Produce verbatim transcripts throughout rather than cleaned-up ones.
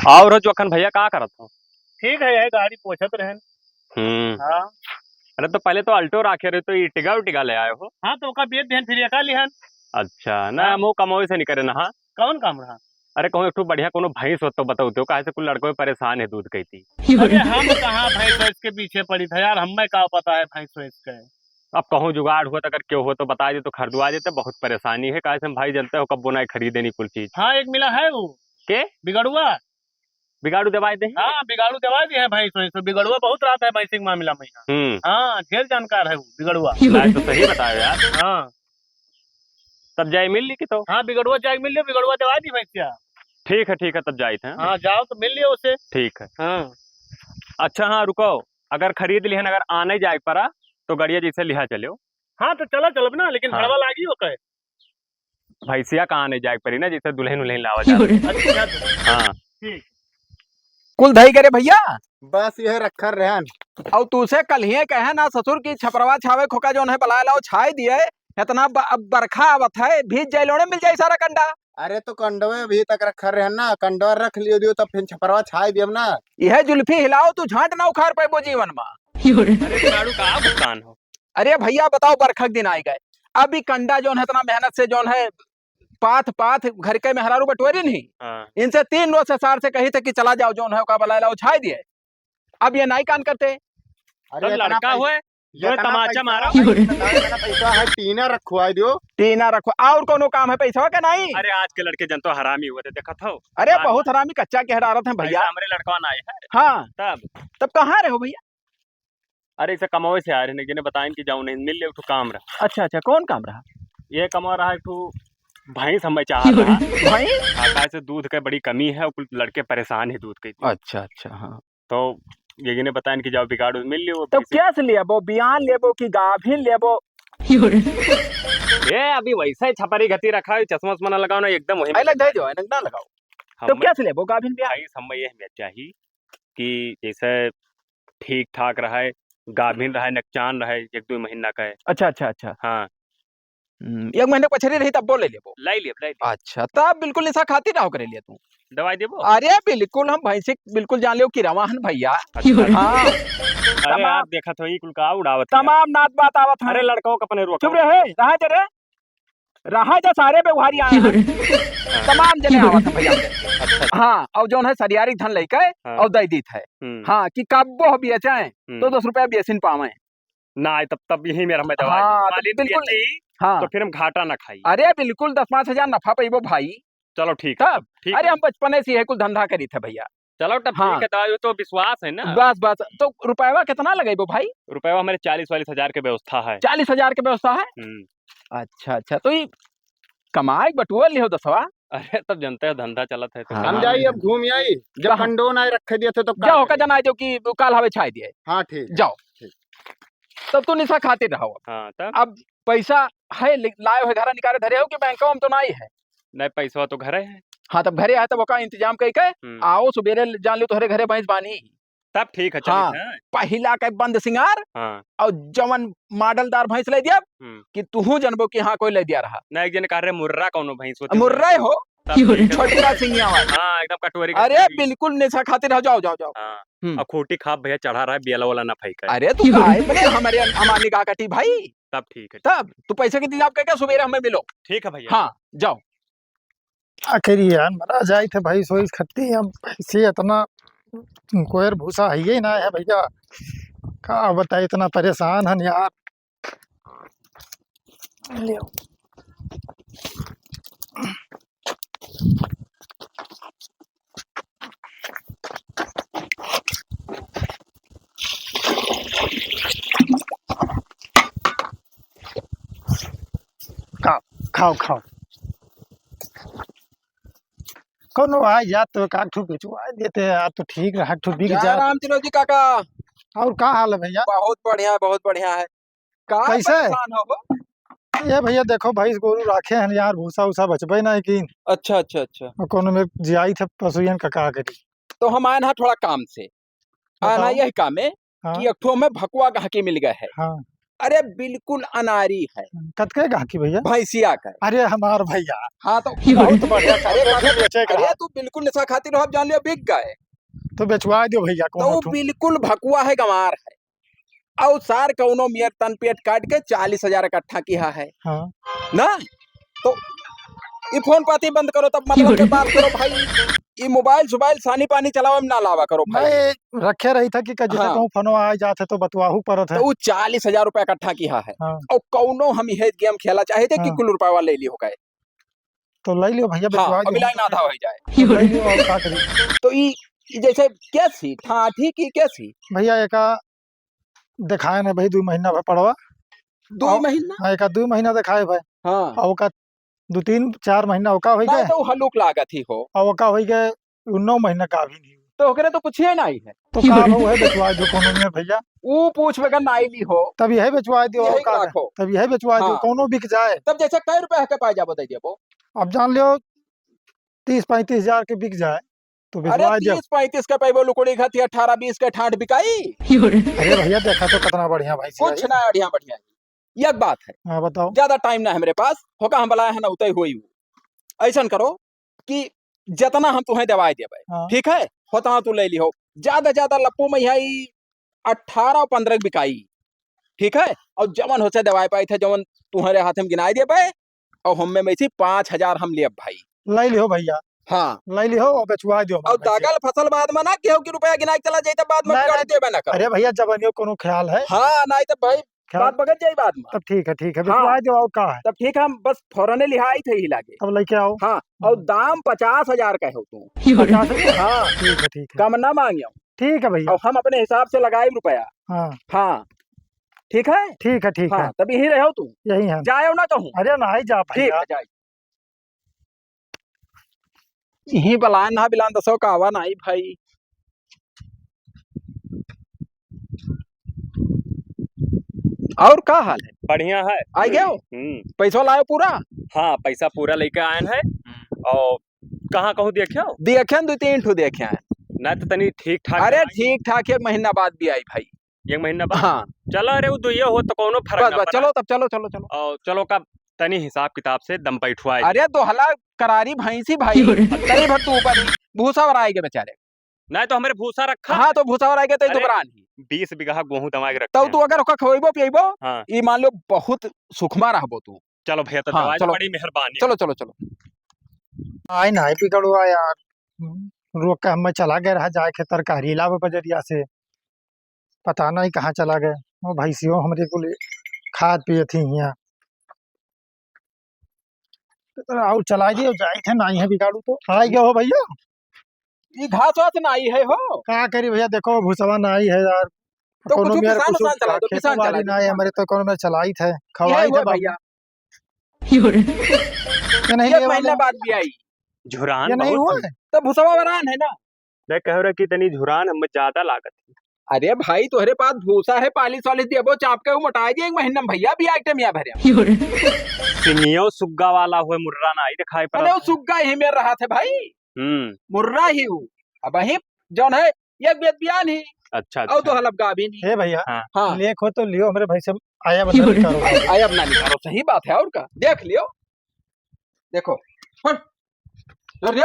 और हो जोखन भैया, का करत हो? ठीक है, यही गाड़ी पोछत रहन। हम्म। हाँ। अरे, तो पहले तो Alto राखे रहे, तो Ertiga उर्टिगा ले आए हो? हाँ, तो ओका बेच देहन, फिर एका लिहन। अच्छा, ना, हाँ। हम वो कमावे से नहीं करे ना, हाँ। कौन काम रहा? अरे, कहूँ एक ठो बढ़िया कोनो भैंस हो तो बताओ तो, काहे से कुल लड़कों परेशान है दूध कहती। अरे, हम कहाँ भैंस वैंस के पीछे पड़ी था यार, हमें का पता है भैंस वैंस का है। अब कहूँ जुगाड़ हुआ तो, अगर क्यों हो तो बता दे, तो खरीदवा देते। बहुत परेशानी है, काहे से हम भाई जानते हो कब्बो ना खरीदे नहीं कुल चीज। हाँ, एक मिला है वो। के? बिगड़ुआ। बिगाड़ू दवाई दे। हाँ, बिगाड़ू दवाई भी है भैंस वैंस, बिगड़ुआ बहुत रहता है भैंस के मामला में यहाँ। हम्म। हाँ, ढेर जानकार है वो बिगड़ुआ। लाए तो सही बताओ यार। हाँ। तब जाए मिल ली कि तो? हाँ, बिगड़ुआ जाए मिल लियो, बिगड़ुआ दवाई दी भैंसिया। ठीक है, ठीक है, तब जाइत हैं। हाँ, जाओ तो मिल लियो उसे। ठीक है। हाँ। अच्छा, हाँ, रुको, अगर खरीद लिहन, अगर आने जाए पड़ा, तो गड़िया जैसे लिहा चलियो। हाँ, तो चला चलब ना, लेकिन हाँ। भड़वा लागी हो कहे। भैंसिया का आने जाए पड़ी ना, जैसे दुल्हन उल्हन लावा जाए। अच्छा, अच्छा। हाँ। ठीक। कुल धई करे भैया? बस यह रखल रहन। और तू से कल ही कहे ना ससुर की छपरवा छावे खोका जौन है बलाए लाओ छाए दिए। इतना ब-, अब बरखा आवत है, भीज जाए लोड़े मिल जाए सारा कंडा। अरे तो कंडवे भी तक रखल रहन ना, कंडवा रख लियो दियो तब फिर छपरवा छाए दियब ना। यह जुल्फी हिलाओ तू झांट ना उखाड़ पाइबो जीवन में। अरे बिगाड़ू का भुगतान हो? अरे भैया बताओ बरखा के दिन आए गए, अब ई कंडा जौन है इतना मेहनत से जौन है पाथ पाथ घर के मेहरारू बटोरी नहीं। हाँ। इनसे तीन रोज से सार से कही थे कि चला जाओ जौन है ओका बलाए लाओ छाए दिए। अब ये नहीं कान करते। अरे तो इतना लड़का पैसा, हुए, ये जो इतना तमाचा पैसा मारा। है, इतना पैसा है, टीना रखवाई दो। टीना रखो, और कोनो काम है पैसा का नहीं? अरे आज के लड़के जन तो हरामी हुए थे, देखत हो। अरे मार बहुत मार। हरामी कच्चा कह डारत हैं भैया। ऐसा हमरे लड़का ना आए है। हाँ। तब? तब कहाँ रहे हो भैया? अरे इसे कमावे से आ रहे हैं, जिन्हें बताएं कि जाओ नहीं मिल ले, एक ठो काम रहा। अच्छा, अच्छा, कौन काम रहा? ये कमा रहा एक ठो भैंस हमें चाह रहा। भैंस? हाँ, काहे से दूध के बड़ी कमी है, कुल लड़के परेशान है दूध के। अच्छा, अच्छा, हाँ। तो ये जिन्हें बताएं कि जाओ बिगाड़ मिल लियो, तब भैंस। कैसे लेबो? बियान लेबो कि गाभिन लेबो? ए, अभी वैसे ही छपरी घती रखा है, चश्मा उश्मा ना लगाओ ना, एकदम वही ऐ में लग जाए जो, ऐ लग ना लगाओ। तो हमें कैसे लेबो गाभिन बियान? भाई, हमें ये हमें चाहिए कि जैसे ठीक ठाक रहे, गाभिन रहे, नकचान रहे, एक दो महीना का है। अच्छा, अच्छा, अच्छा। हाँ। हम्म, एक महीने के पछरी रही तब बोले लेबो। लाई लेब, लाई लेब। अच्छा, तब बिल्कुल निशा खातिर रहो करे लिया तू। दवाई देबो? अरे बिल्कुल, हम भैंसी बिल्कुल जान लियो कि रवा हन भैया। अच्छा। हाँ। अरे तमाम, यार, देखत हो, ई कुल का उड़ावत है? तमाम नात बात आवत है। अरे लड़कों का अपने रोको। चुप रहे, रहा जा रे। रहा जा सारे व्यवहारी आए हैं। हाँ। तमाम जने आवत हैं भैया। अच्छा। हाँ, और जौन है सरियारी धन लेके हाँ। और दे दीत है। हम्म। हाँ, कि कब्बो हो बेचें, हम्म। तो दस रुपया बेसिन पावें। ना आए तब, तब यही मेरा मैं दवा हाँ, दी। तो मालिन बिल्कुल। बेची, हाँ। तो फिर हम घाटा ना खाई। अरे बिल्कुल, दस पाँच हजार नफा पइबो भाई। चलो ठीक है, तब? तब ठीक अरे है। हम बचपने से यही कुल धंधा करी थे भैया। चलो तब हाँ। ठीक है, तो, तो विश्वास है ना। बस, बस। तो रुपयवा कितना लगइबो भाई? रुपयवा हमारे चालीस वालीस हजार के व्यवस्था है। चालीस हजार के व्यवस्था है? हम्म। अच्छा, अच्छा। तो ई कमाई बटुआ लिहो दसवा। अरे, तब जनते हो, धंधा चलत है तो हाँ। कमाई। हम जाई, अब घूम आई, जब कहाँ? कंडो ना रखे दिए थे तो का जाओ, का करी? जनाई दो कि काल हवे छाई दिए। हाँ, ठीक है। जाओ। ठीक। तब तू निशा खातिर रहो। हाँ, तब? अब पैसा है, ले-, लाए हो, घर निकाले धरे हो कि बैंकवा में तो नाई है? नहीं, पैसवा तो घरे है। हाँ, तब घरे है, तब ओका इंतजाम कई के हम्म। आओ, सुबेरे जान लो तोहरे घरे भैंस बानी। तब ठीक है, चलित हाँ, है। पहिला के बंद सिंगार हाँ। और जवन मॉडलदार भैंस ले दिया हम्म। कि तुहू जनबो कि हाँ, कोई ले दिया रहा। ना, एक जने कहा रहे मुर्रा कौनो भैंस होती मुर्रा है। हो? तब ठीक है। छोटका सिंगिया वाला। हाँ, एकदम कटोरी का अरे, सिंगी। बिल्कुल निशा खातिर हो, जाओ, जाओ, जाओ। हाँ। हम्म। और खूंटी खाब भैया चढ़ा रहा है, बियला वाला ना फेंका है। अरे, तू काहे बने हमारे, हमार निगाह कटी भाई? तब ठीक है। तब तू पैसे के इंतजाम करके सुबेरे हमें मिलो। ठीक है भैया। हाँ, जाओ। का करी यार, मरा जाइत है भैंस वैस खत्ती, अब भैंसी इतना कोयर भूसा है ही ना है भैया, का बताई, इतना परेशान हन यार। लियो। खाओ, खाओ, खाओ। कौनो आ जात तो एक आध ठो बेचवा देते यार, तो ठीक रहा, एक ठो बिक जय जात। राम तिलोकी काका। और का हाल है भैया? बहुत बढ़िया है, बहुत बढ़िया है। का कैसे? परेशान हो? ये भैया देखो, भैंस गोरू राखे हैं यार, भूसा उसा बचबे ना कि। अच्छा, अच्छा, अच्छा। और कौनो में जियाई थे पशुयन का, का करी? तो हम आए ना थोड़ा काम से। आए ना बताओ। यही काम है हाँ। कि एक ठो में भकुआ गहकी मिल गए है। हाँ। अरे बिल्कुल अनारी है। कतके गाहकी भैया? भैंसिया का। अरे हमार भैया। हाँ तो बहुत बढ़िया काम अरे करके बाबा, बेचे का। अरे तू बिल्कुल नशा खातिर हो, अब जान लियो बिक गए। तो बेचवा दियो भैया, तो कौनो वो ठो। बिल्कुल भकुआ है, गंवार है। और सार कौनो मेर तन पेट काट के चालीस हजार इकट्ठा किहा है। हाँ। ना? तो ई फोन पाती बंद करो, तब मतलब के बात करो भाई। ई मोबाइल सोबाइल सानी पानी चलावे में ना लावा करो भाई। मैं रखे रही था कि क-, जैसे हाँ। कहूँ फोनो आ जात है तो बतवाहू परत है। तो वो चालीस हजार रुपया इकट्ठा किहा है। हाँ। और कौनो हम यह गेम खेला चाहे थे कि हाँ। कुल रुपया ले लियो गए। तो ले लियो भैया, हाँ, बेचवा दियो। अभी लाइन आधा हो जाए। तो ले लियो, और का करी? तो ई, ई जैसे कैसी ठाठी की कैसी? भैया एका देखाए ना भाई, दुइ महीना भर पड़वा। दुइ और महीना? हाँ, एका दुइ महीना देखाए भाई। हाँ। और ओका दुइ तीन चार महीना ओका होई ना, गए। तो हलुक लागत ही हो। और ओका होई गए, उ नौ महीना का भी नहीं। तो ओकरे तो कुछ ही नहीं है। तो का हो है, बेचवा दो कौनो में भैया। ऊ पूछ बगैर नाई ली हो। तब यही बेचवा दियो, यही और का राखो। तब यही बेचवा दियो, हाँ। कौनो बिक जाए। तब जैसे कै रुपया के पाए जाबो, दे देबो। अब जान लियो, तीस पैंतीस हजार के बिक जाए, तो अरे बेचवा दियो। तीस पैंतीस के पैबो, लुकड़ी घाती अठारह बीस के ठाठ बिकाई। अरे भैया, देखा तो कितना बढ़िया भैंसी कुछ है। ना बढ़िया, बढ़िया। एक बात है। हाँ, बताओ। ज्यादा टाइम ना हमरे पास, होका हम बलाए हैं ना उतई होई। ऐसन करो कि जितना हम तुहें देवाए देबे, हाँ। ठीक है, होता तू ले लिहो। ज्यादा, ज्यादा लप्पू में यही अठारह पन्द्रह बिकाई, ठीक है, और जवन होसे देवाए पाई थे, जवन तुम्हारे हाथ में गिनाए देबे, और हमें में से पाँच हजार हम लेब भाई। ले लिहो भैया। हाँ। ले लिहो और बेचवा दियो और हमारे भैंसी। दगल फसल बाद में ना केहू के रुपया गिनाए चला जाए, तब बाद में नहीं, बिगाड़ नहीं। देबे ना करो। अरे भैया, जवनियो कोनो ख्याल है। हाँ, नहीं तो भाई, ख्याल बात बगड़ जाई बाद में। तब ठीक है, ठीक है, हाँ। बेचवा दियो, और का है? तब ठीक है, हम बस फौरने लिहाई थे ही लागे। तब लेके आओ। हाँ, और हम्म। दाम पचास हजार का हो तू। पचास हजार? हाँ। ठीक है, ठीक है। कम ना मांगियो। ठीक है भैया। और हम अपने हिसाब से लगाई रुपया। हाँ। हाँ। ठीक है? ठीक है, ठीक हाँ, है। तब यहीं रहो तू। यहीं है। जाओ ना कहूँ। अरे नहीं जा ठीक भैया। है, जाए। यहीं बलान ना बिलान दसो कावा नाई भाई। और का हाल है? बढ़िया है। आ गयो? हम्म। पैसा लायो पूरा? हाँ, पैसा पूरा लेके आयन है। हम्म। और कहाँ कहूँ देखे हो? देखे हैं, दो तीन ठो देखे हैं। ना तो तनी ठीक ठाक अरे दवाई। ठीक ठाक, एक महीना बाद भी आई भाई। एक महीना बाद? हाँ। चलो, अरे, वो दुइये हो तो कौनो फर्क बस, ना बस, पड़ा। चलो तब, चलो, चलो, चलो। और चलो का तनी हिसाब किताब से दम बैठवाए। अरे, दोहला करारी भैंसी भाई, तनी भर तू ऊपर ही, भूसा और आएगे बेचारे। नहीं तो हमारे भूसा रखा हाँ, है। तो भूसा और आएगे तो अरे, दुबरान ही। बीस बीघा गेहूं दमा के रखे तो हैं। तू अगर ओका खवेबो पिएबो, हाँ। ई मान लो बहुत सुखमा रहबो तू। चलो भैया, तो हाँ, दवाई चलो। बड़ी मेहरबानी। चलो, चलो, चलो। आए ना, बिगड़ुआ यार। हम्म, रोक के हमें चला गए रहा, जाए के तरकारी लावे बजरिया से। पता नहीं कहाँ चला गए। वो भैंसियों हमरे कुल खात पियत ही हियाँ। और चला दियो, जाए थे, नहीं है बिगाड़ू तो। आ गए हो भैया? ई घास वास नहीं है हो। का करी भैया, देखो भूसवा नहीं है यार। तो कोनो कुछ मेर किसान कुछ उसान चला दो, खेती किसान बाड़ी चला दो, नहीं है किसान। हमारे, तो कोनो मेर चलाई थे, ये खवाई हुआ थे बाबू। भैया। ये नहीं एक महीना बाद भी आई। झुरान ये नहीं बहुत हुआ है। है। तो भूसवा वरान है ना। मैं कह रहा कि तनी झुरान हमें ज्यादा लागत है। अरे भाई, तोहरे पास भूसा है, पालिश वालिश देबो, चाप के वो मोटाए जे एक महीना में भैया भी आइटम या भरे। सिंगियो सुग्गा वाला हुए, मुर्रा ना आई दिखाई पड़ा अरे वो था। सुग्गा ही मेर रहा थे भाई। हम्म। मुर्रा ही हूँ। अब वही जौन है, एक बेद बियान ही। अच्छा, और अच्छा। दो हलब गाभिन ही। हे भैया, हाँ। हाँ। लेख हो तो लियो, हमरे भाई से आया बता निकालो। आया बना निकालो, सही बात है, और का? देख लियो। देखो। हट। अरे?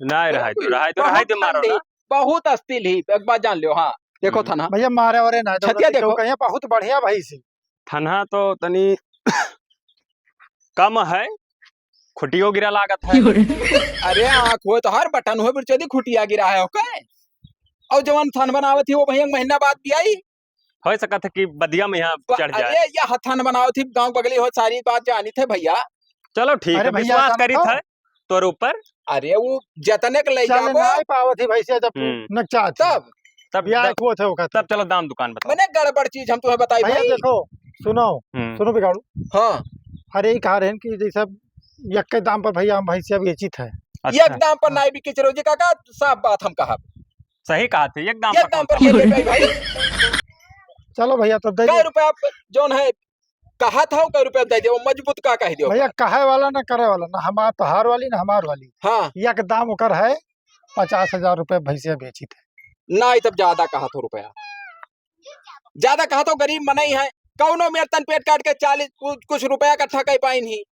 नहीं, रहाई दो, रहाई दो, बहुत रहाई दो, मारो ठंडी, ना। बहुत अस्थिल ही, एक बात जान लियो, हाँ। देखो हम्म। थना। भैया, मारे वारे ना, छतिया देखो। कहीं बहुत बढ़िया भाई सी। थनहा तो तनी कम है, खुटियो गिरा लागत है। अरे आँख हो तो हर बटन हो बिरचोदी खुटिया गिरा है, ओके? और जवन थन बनावत ही वो भैया महीना बाद भी आई। हो सकत है कि बदिया में यहाँ ब-, चढ़ जाए। अरे ये हथन बनावत ही गाँव बगली हो सारी बात जानी थे भैया। चलो ठीक अरे है, भैया, विश्वास जानो करी तो? थे। तोर ऊपर। अरे, वो जतने के ले चल जाबो। नाई पावत ही भैंसिया जब तू हम्म। नकचात ही। तब? तब, ब्याह तब, को थे ओकर तब तब। चलो दाम दुकान बताओ। मने गड़बड़ चीज हम तुम्हें बताई भैया, भाई। देखो, सुनो, हम्म। सुनो बिगाड़ू। हाँ। अरे, ई कहा रहन कि जैसे यक्के दाम पर भैया हम भैंसिया बेचित है। अच्छा। एक दाम पर हाँ। नाई बिके चिरौजी काका, साफ बात हम कहब। सही कहा थे, एक दाम एक पर दाम कौन पर सा? नहीं बिकाई भाई। चलो भैया, तो दे कै दो। रुपया आप जौन है कहा था, कै रुपया दे दे, वो मजबूत का कह दियो भैया, ओकरा। कहे वाला ना करे वाला, ना हमार तोहार वाली, ना हमार वाली। हाँ। एक दाम ओकर है, पचास हजार रुपया भैंसिया बेचित है। ना, ई तब ज्यादा कहा थो रुपया। ज्यादा कहा थो, गरीब मनई है। कौनो मेर तन पेट काट के चालीस कु-, कुछ रुपया इकट्ठा कर पाइन ही।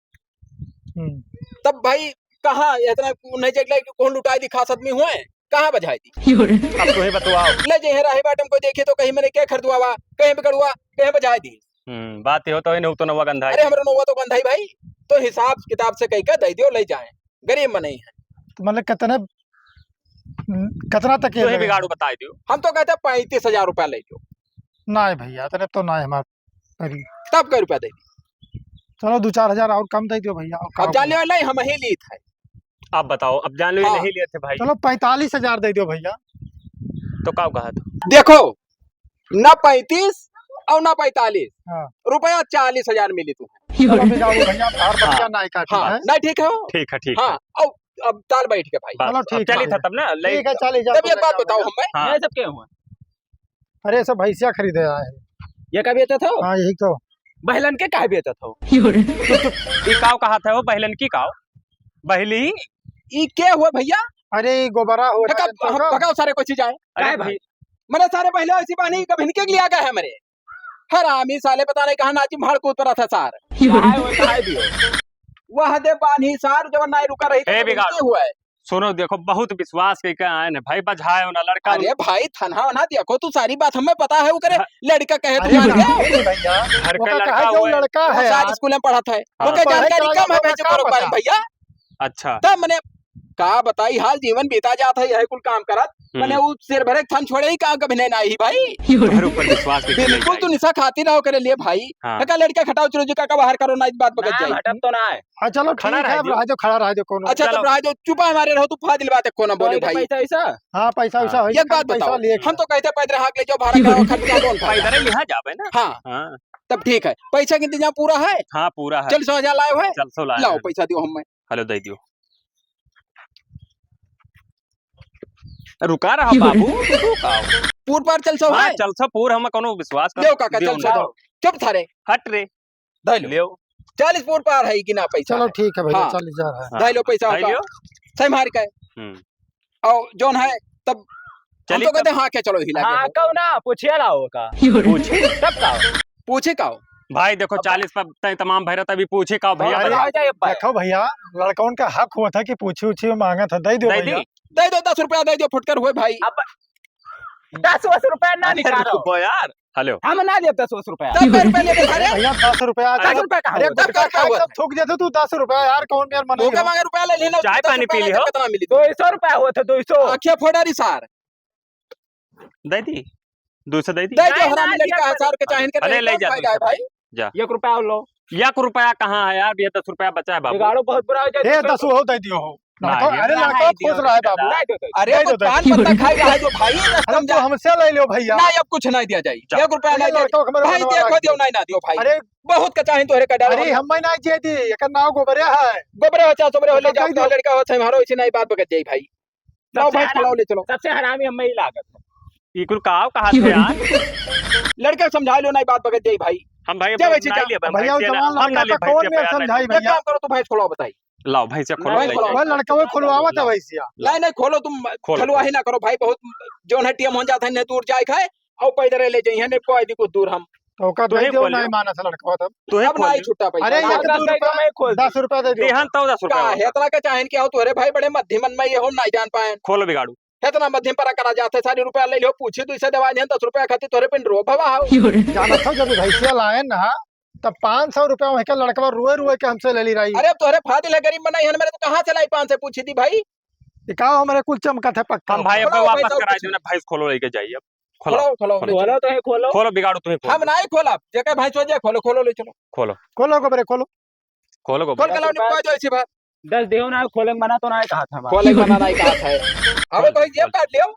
हम्म। तब भाई कहाँ इतना नहीं जगले कि कौन लुटाई दी, खास आदमी हुए, कहाँ बजाई दी? अब तू ही बतवाओ। ले जे है राही बाटे में कोई देखे तो कहीं मैंने क्या खरीदुआ बा, कहीं बिगड़ुआ, कहीं बजाई दी। हम्म, बात ये होता है, नहीं तो नौवा गंधा है। अरे, हमरो नौवा तो गंधा ही भाई, तो हिसाब किताब से कह के दे दियो, ले जाए, गरीब मनई है। तो मतलब कितने, कितना तक तू ही है? बिगाड़ू बताई दियो। हम तो कहते पैंतीस हजार रुपया ले लियो। नहीं भैया, इतने तो नहीं हमारे। तब कै रुपया दे दी? चलो, दो चार हजार और कम दे दियो भैया, और अब का जान बोले? लियो, नहीं, हम ही लीत है। आप बताओ, अब जान लियो, हाँ। नहीं लिए थे भाई। चलो, पैंतालीस हजार दे दियो भैया। तो का कहा था? देखो, ना पैंतीस और ना पैंतालीस, हाँ। रुपया चालीस हजार मिली तू। चलो, बिगाड़ू भैया, बाहर बतिया हाँ। ना काटी हाँ, है। ना ठीक है हो? ठीक है, ठीक हाँ, है। अब, अब ताल बैठ के भाई। बस, चलो, अब ठीक चली है। था तब ना, ले ठीक है, चली जा, तब एक बात बताओ हमें। हाँ। ये सब क्या हुआ? अरे, सब भैंसिया खरीदे आए हैं। ये का बेचत हो? हाँ, यही तो। बहलन के काहे बेचत हो? यो रे। ई काव कहा था वो, बहलन की काव? बहली? ई के हुआ भैया? अरे, ई गोबरा हुआ भगा, है, हम भगाओ सारे को चीज आए। अरे काहे भाई। भाई? मने सारे पहले ऐसी बानी कभी इनके लिए आ गए हमारे। हरामी साले, पता नहीं कहाँ नाची भाड़ कूद पड़ा था सार। यो रे। काहे वो, काहे दियो? वह दे बानी सार, जब ना रुका रही तो ए, बिगाड़। के हुआ है। सुनो, देखो, बहुत विश्वास कइके आए न भाई, बझाए हो ना लड़का। अरे भाई, थनहा वनहा देखो, तू सारी बात हमें पता है, ओकरे हाँ। लड़का कहे अरे तू मान गया। नहीं, नहीं भैया, घर का ओका लड़का कहे जो हुए। लड़का वो है सारे यार। स्कूल में पढ़त है, हाँ। ओके पढ़े जानकारी करा कम है, ओका भैया, का पता? भैया। अच्छा। तब मने का बताई, हाल जीवन बीता जात है, यही कुल काम करत, हम्म। मने उ सिर भरे थन छोड़े ही काम कभी नहीं, नहीं भाई। घर ऊपर विश्वास कइके बिल्कुल, नहीं तू निशा खाती रहो करे लिए भाई। हाँ। का लड़का खटाओ, चलो जो का, का बाहर करो, ना इस बात बगत ना, जाई। हटब तो ना है। हाँ, चलो, खड़ा ठीक है, रह अब जाओ। रह जाओ, खड़ा रह जाओ, कोनो। अच्छा, चलो। तब रह जाओ, चुपा हमारे रहो, तू फाजिल बात है, कोनो बोले तो भाई। पैसा, ऐसा? हाँ, पैसा, हाँ। वैसा होई, एक बात पैसा बताओ, लिए। हम तो कहते पैदल हाक ले जाओ, भाड़ा का खर्च का कौन पैदल फायदा? ही यहाँ जाबे ना। हाँ। हाँ। तब ठीक है, पैसा के इंतजाम पूरा है? हाँ, पूरा है। चल, सौ हजार लाए हुए? चल, सौ लाए लाओ, हैं। पैसा दियो हमें। हेलो, दे दियो। रुका रहा की बोले? बाबू, रुका। पूर पार चल सौ हाँ, है? चल सौ पूर, हम कोनो विश्वास कर दियो काका, दियो चल सौ ना। दो। चुप थारे। हट रे। धइ लो। लियो। चालीस पूर पार है कि ना पैसा चलो है? ठीक है भैया, हाँ। चालीस हजार है। हाँ। धइ लो पैसा धइ होगा। लियो। सही मार के। हम्म। और जौन है, तब हम चलिए तो कहते तब। हाँ, क्या चलो ही लगे हाँ, हो। कहू ना, पूछिए लाओ का। पूछी? तब का? पूछी का हो? भाई देखो, अब चालीस पर तय तमाम भैरा तभी पूछी का हो भैया अरे, बताओ। आ जाइए अब भाई। देखो भैया, लड़कौन का हक हुआ था कि पूछी उछी मांगा था, दे दो दे भैया। दी? दे दो, दस रुपया दे दो, फुटकर हुए भाई। अब दस वस रुपया ना अरे निकालो। रुको यार, हेलो। हम ना देब दस वस रुपया। तब कै रुपया लेबे सारे? भैया, दस रुपया दस अरे, रुपया कहाँ अरे, हुआ? तब कै रुपया हुआ? सब थूक देते तू दस रुपया यार, कौन यार मना धोखा हो? मांगे रुपया ले लेना, चाय दस पानी रुपया पी ले लिहो। कितना मिली? दो सौ रुपया हुआ था, दो सौ। आँखें फोड़ा रही सार। दे दी, दो सौ दे दी। दे दो, नहीं, हरामी नहीं, लड़का है, नहीं, सार के चाहे इनके अरे, नहीं, ले कौन जा, फायदा है भाई? जा। एक रुपया और लो। एक रुपया कहाँ है यार, ये दस रुपया बचा है बाबू। बिगाड़ो बहुत बुरा हो जाए, ए, दस दस रुपया। हो, दे दियो हो। ना, लड़का, ये अरे, ना लड़का है, खुश दियो रहे नहीं बाबू। दादा। दे दो, दे दो। अरे, दे वो दो, दे दो। पान पत्ता खाई रहा है जो भाई, अरे, रस्ता में तू जा। हमसे ले लो भैया। ना, अब कुछ नहीं दिया जाए। जा। एक रुपया भैया, नहीं दिया। लड़का को हमारे भाई, बनवा देखो, रख दियो, दो। नहीं ना दियो भाई। अरे, बहुत का चाहे तोहरे का डाल अरे, दियो। हम नहीं जे दी, एकर नाव गोबरे है। गोबरे हो, चाहे सोबरे हो, ले ओकर जाओ, कह दो। लड़का हो, चाहे हमारो, ऐसी नहीं बात बगत जाई भाई। लाओ सबसे भाई, हरा-, खिलाओ, ले चलो। सबसे हरामी हम्मे ही लागत है। ई कुल काव कहा थे यार? लड़के समझा लो, नहीं बात बगत जाई भाई। हम भाई जा अब भैंसी नहीं जा। लेब, हम भैया, भैंसिया ना, जवान हम ना लड़का लेब, कौन भैंसिया मेर प्यार ना समझाई लेब। एक भैया? काम करो, तू भैंस खोलाओ बताई। लाओ, भैंसिया खोलो, नहीं, ले खोलो, जाओ। भाई, लड़का वो खुलवावा था भैंसिया। लाओ। नहीं, नहीं, खोलो तुम, खोलो, खोलवा खोलो। ही ना करो भाई, बहुत जौन है टीएम हो जाता है, नहीं दूर जाए खाए, और पैदल ले जाइए, नहीं कोई दी कुछ दूर हम। तो ओका तू दे ही दो, खोल नहीं लियो। माना था लड़का तब। तू ही अब खोल नहीं लियो। छुट्टा पैसा। अरे, हाँ, एक दस दो रुपया, रुपया मैं खोल देहन तो दस रुपया का होता। हेतना का चाहेन कि आओ तोहरे भाई बड़े मध्यमन में ये हम नहीं जान पाए। खोलो बिगाड़ू। हेतना मध्यम परा करा जात है, सारी रुपया ले लियो, पूछी तो इसे दवा देहन दस रुपया खातिर तोहरे पिंड रो भवा हो। जानत हो जब भैंसिया लाए ना, तब पाँच सौ रुपया वहीं का लड़कवा रोए रोए के हमसे ले ली रही। अरे अब तोहरे फादिल है, गरीब बनाई है, मेरे तो कहाँ से लाई पाँच सौ पूछी थी भाई? ये का हमारे कुल चमकत है पक्का। हम भाई अब खोलो, वापस भाई, करा दो ना, भैंस खोलो लेके जाइए अब। खोलो, खोलो, खोलो, खोलो। खोलो तो है, खोलो। खोलो, बिगाड़ो तुम्हें, खोलो। हम ना ही खोलब, जेकर भैंस हो जाए, खोलो, खोलो, ले चलो। खोलो। खोलो गोबरे, खोलो। खोलो गोबरे। खोल के लाओ, निपटा दो इसी बार। दस देहो ना, खोले मना तो ना कहा था हमारा। खोले मना नहीं कहा था। अबे कोई जेब काट लियो।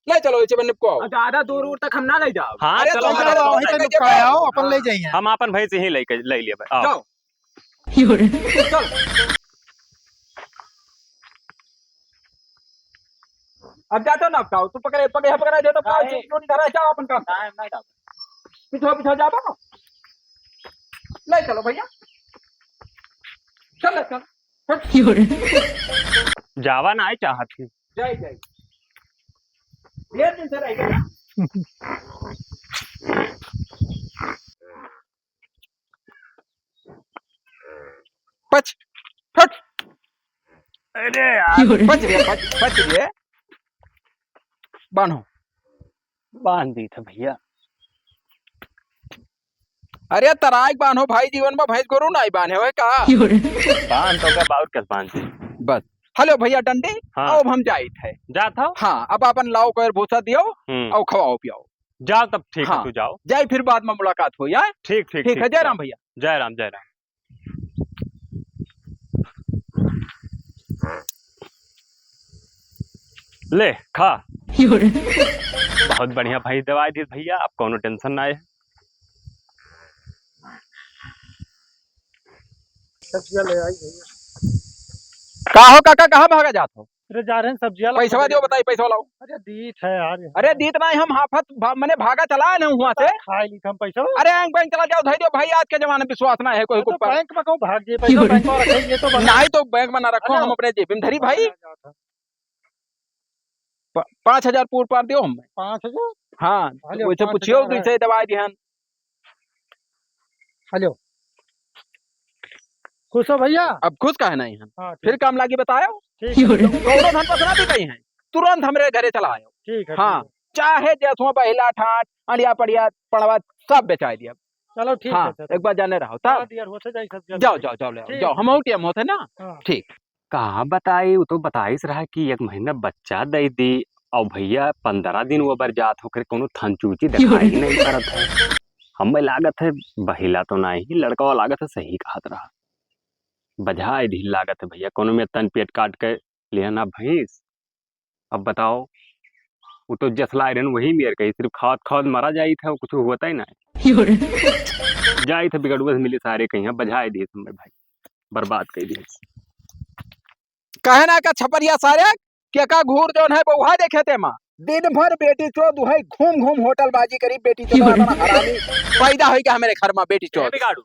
ले चलो, इसे निपको आओ। ज्यादा दूर दूर तक हम ना ले जाओ। हाँ, अरे, चलो, तो हमारे चलो, वहीं से निपका आओ, अपन ले जाइए। हम अपन भैंस यहीं लेके, ले लिए भाई, आओ। जाओ। चल। अब जातो ना, अब जाओ, तू पकड़े, पकड़े, पकड़ा दे तो काहे? चुप, चुप, धरा, जाओ अपन काम। नहीं, नहीं जाओ। पीछे, पीछे जाओ ना। ले चलो भैया। चल, चल। हट। जावा ना चाहत ही। जाई, जाई। पच, फट। अरे यार, पच रे, पच, पच रे। बान्हो। बान्ह दी था भइया। अरे तराइक बान्हो भाई, जीवन मा भैंस गोरू नाई बान्हे होए का? बान्ह तो का बाउर कस बान्ह दी। बस। हेलो भइया डंडी, हाँ। अब हम जाइत है। जात हो? हाँ, अब आपन लाओ कोयर भूसा दियो, हम्म। और खवाओ पियाओ। जाओ तब ठीक है, हाँ। तू जाओ। जाई फिर बाद मा मुलाकात होई, हाँ? ठीक, ठीक, ठीक ठीक है, है, जय राम भइया। जय राम, जय राम। ले, खा। बहुत बढ़िया भाई, दवाई दी भइया, अब कौनो tension ना है। सब्जियां ले आई भइया। का हो काका, कहाँ भागा जात हो? अरे जा रहे हैं सब्जियां ला पैसवा दियो, बताई, पैसवा लाओ। अरे दीत है यार। अरे दीत नहीं, हम हाफत भा-, मने भागा चला आए ना हुआ से। खाए ली हम पैसा। अरे बैंक, बैंक चला जाओ, धई दियो भाई, आज के जमाने में विश्वास ना है कोई अरे तो ऊपर। बैंक में कहूँ भाग जाए, पैसा बैंक में रखेंगे तो बना। नहीं तो बैंक में ना रखो, अरे हम अपने जेब में धरी भाई। बना जाता। प-, पाँच हजार पूर पार दियो हम। पाँच हजार? हाँ, हाँ, तो लियो, वैसे पाँच हजार पूछियो, है। दूसरे दवाई दिहन। हेलो। खुश हो भइया? अब खुश काहे नहीं हम? हाँ, ठीक फिर है। काम लागी बतायो। ठीक है। कौनो धन पसना भी कहीं है, तुरंत हमरे घरे चला आयो। ठीक है, हाँ, ठीक है। चाहे जसवा बहिला ठाट, अंडिया पड़िया पड़वा सब बेचाई दिया। चलो ठीक हाँ, है, चलो। एक बार जाने रहो, तब। हाँ, दियर होते जाई सब जल्दी। जाओ, जाओ, जाओ, ले आओ, ठीक जाओ, है। हम आउट टाइम होते ना। हाँ। ठीक। का बताई, उ तो बताइस रहा कि एक महीना बच्चा दे दी, और भइया, पन्द्रह दिन वो बर जात हो, ओकरे कोनो थन चूची दिखाई नहीं पड़त है। हमें लागत है, बहिला तो नहीं, लड़कवा लागत है, सही कहत रहा। बझाए ढील लागत है भइया, कोनो में तन पेट काट के लिया ना भैंस। अब बताओ, उ तो जसलाए रहन वही मेर कही, सिर्फ खाद खाद मरा जाइत है, कुछ होता ही ना। जाइत है बिगड़ुआ से मिली सारे कहीं, अब बझाए दिए समय भाई, बर्बाद कर दिए। कहे ना का छपरिया सारे, के का घूर जौन है बउहा देखे ते माँ। दिन भर बेटी चोद उहै घूम घूम होटल बाजी करी, बेटी चोद हरामी पैदा होई गया हमारे घर में, बेटी चोद। बिगाड़ू।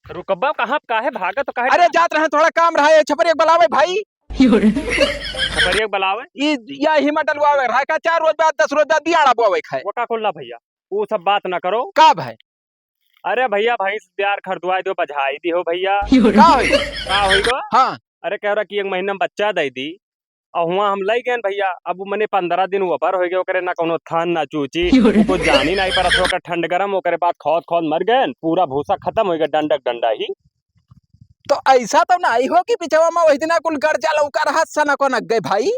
रुकबा कहाँ, काहे भागत, काहे अरे जात रहे, थोड़ा काम रहा है, छपरिया के बुलावे भाई। छपरिया के बुलावे? ई या हिम्मत डलवावे रहा का, चार रोज बाद, दस रोज बाद बियाड़ा बोवे खाए। वो का कुल्ला भइया, वो सब बात ना करो। का भाई? अरे भइया, भैंस बियार खरीदवाए दो, बझाई दी हो भइया। का होई? का होई गो? हाँ। अरे कह रहा कि एक महीना में बच्चा दे दी, और हुआ हम लई गए भइया। अब मने पन्द्रह दिन ऊपर हो गए, ओकरे ना कोनो थान ना चूची, कुछ जानी नहीं पर ओकर ठंड गरम, ओकरे बाद खौद खौद मर गए, पूरा भूसा खत्म हो गया, डंडक डंडा ही। तो ऐसा तो नहीं हो कि पिछवा में वही दिना कुल गर्जा लौका रहा, सनक वनक गए भाई।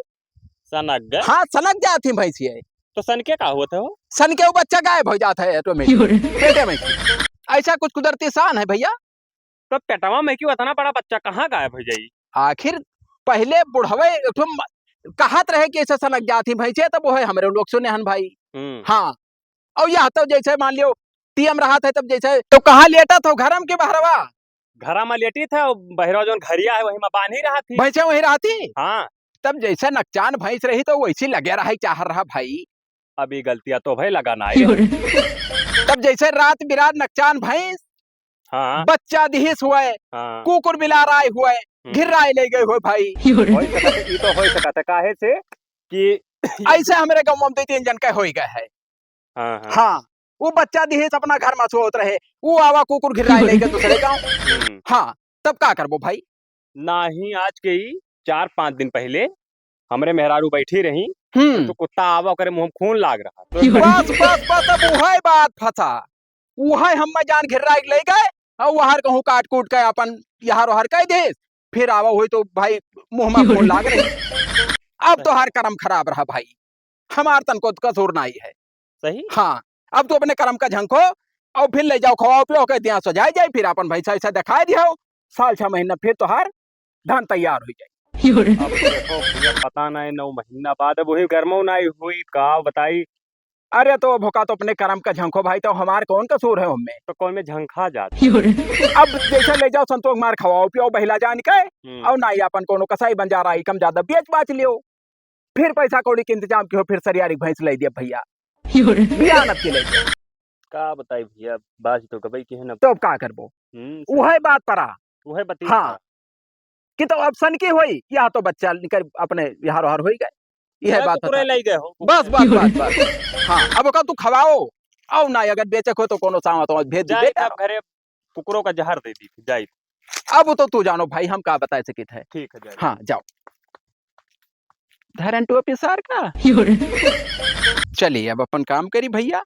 सनक गए? हाँ, सनक जात ही भैंसिया। तो सनके का होत है हो? सनके वो बच्चा गायब हो जात है ऑटोमेटिक। पेटे में। ऐसा कुछ कुदरती शान है भइया। तो पेटवा में क्यों इतना बड़ा बच्चा कहाँ गायब हो जाई? आखिर पहले बुढ़वे एक ठो म-, कहत रहे कि ऐसे सनक जात ही भैंसे, तब वो है हमरे लोग सुने हन भाई। हम्म। हाँ, और यह तो जैसे मान लियो टीएम रहत है, तब जैसे तो कहाँ लेटत हो, घरम के बहरवा? घरा में लेटी था, बहरवा जौन घरिया है वही में बांधी रहत ही। भैंसे वही रहती? हाँ। तब जैसे नकचान भैंस रही तो वैसी लगे रहे चाह रहा भाई। अभी गलतियां तो भाई लगा ना आए। तब जैसे रात बिरात नकचान भैंस हाँ। बच्चा दिहिस हुए, हाँ। कुकुर बिलार आए हुए, हम्म। घिर्राए ले गए हुए भाई। होई सकत है, ई तो होई सकत है, काहे से कि ऐसे हमरे गाँव में दो तीन जन के होई गए है। हाँ, हाँ। हाँ, वो बच्चा दिहिस अपना घर में सोत रहे, वो आवा कुकुर घिर्राए ले गए दूसरे गाँव। हम्म। हाँ, तब का करबो भाई? नाही, आज के ही चार पाँच दिन पहले हमरे मेहरारू बैठी रही, हम्म। तो कुत्ता आवा, ओकरे मुंह में खून लाग रहा। तो बस, बस, बस, अब उहै बात फंसा। उहै हम्मे जान घिर्रा के ले गए, और वहार कहूँ काट कूट के अपन यहार ओहार कह दे, फिर आवा हुई तो भाई मुंह में खून लाग रही। अब तोहार करम खराब रहा भाई, हमार तनको कसूर नाई है। सही? हाँ, अब तू अपने करम का झंको और फिर ले जाओ, खवाओ पियो के, दिया सजाए जाए, फिर अपन भैंसा ऐसा दिखाए दियो, साल छह महीना फिर तोहार धान तैयार हो जाए। अब देखो भैया, पता नहीं नौ महीना बाद अब वही गर्मो नहीं हुई, का बताई। अरे तो भोका तो अपने करम का झंको भाई, तो हमार कौन कसूर है उनमें? तो कौन में झंखा जात? अब जैसे ले जाओ संतोष मार खवाओ पियो बहिला जान के, हम्म। और ना ही अपन कोनो कसाई बंजारा ही कम ज्यादा बेच बाच लियो, फिर पैसा कौड़ी के इंतजाम कियो, फिर सरियारी भैंस ले दिया भैया। बियान अब के ले दिया। का बताई भैया, बात तो कबई की है ना। तो अब का करबो? हम्म, सही। उहै बात परा। उहै बती हाँ। परा। कि तो अब सनकी होई, या तो बच्चा निकल अपने यहार ओहार होई गए। यह बात कुकुरे बता। ले गए हो। बस, बस, बस, बस। हाँ, अब ओका तू खवाओ। आओ ना, अगर बेचे को तो कोनो सावा तो भेज दी जाई बेटा। तब घरे कुकुरों का जहर दे दी थी, जाई। अब तो तू जानो भाई, हम का बताए सकित है। ठीक है, जाई। हाँ, जाओ। धरन टोपी सार का। चलिए, अब अपन काम करी भैया।